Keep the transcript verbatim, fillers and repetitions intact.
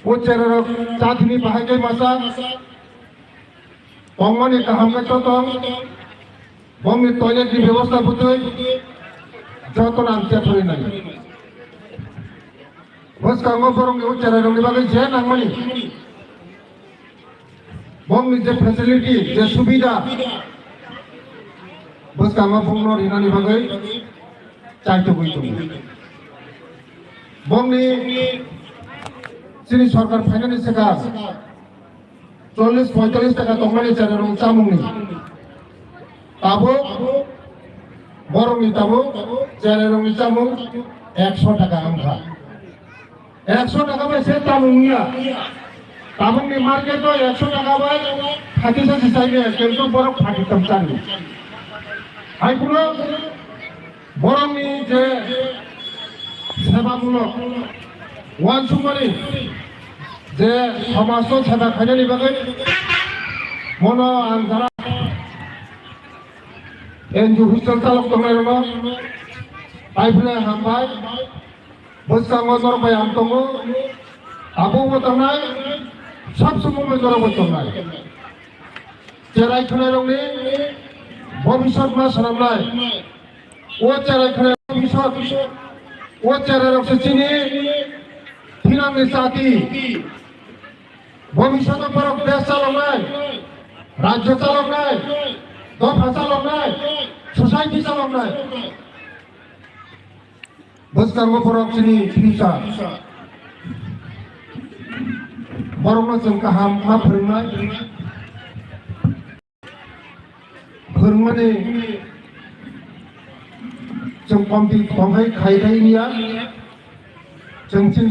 O cherarok chathini bahai khe masa, tongmani kaham khe totong, bongni toilet ni bebosta bwtwi jotono ang chekhorwi nai. Bwskango borokni o cherarokni bagwi je nangmani, bongni je facility, je subida, bwskango bongno rinani bagwi chaitugwi tongo. Bongni chini sorkar phainani swkang chollish poitallish taka tongmani cherarokni chamungni. Tabuk borokni tabuk cherarokni chamung ekso taka wngkha. Ekso taka bai se chamung wngya. Tabukni market o ekso taka bai thirty sasi chaimaya, kintu borok thirty tam chani. Hai phano borokni je sebamulok, uansukmani je somajno seba khainani bagwi, mono ang jara N G O hostel chalok tongnairokno taiphile hambai. Bwskango norok bai ang tongo, tabukbo tongnai, sab somoi bai norok bai tongnai. Cherai khwnairokni bobiswt ma swnamnai. O cherai khwnairok bobiswt, o cherairok se chini thinangni chati. Bobiswt o borok desh chaloknai, rajyo chaloknai, dopha chaloknai, society chaloknai. Bwskango borok chini future. Borokno chwng kaham ma phwrwngnai. Phwrwngmani chwng komti tongkhai khai khai wngya. Chwng chini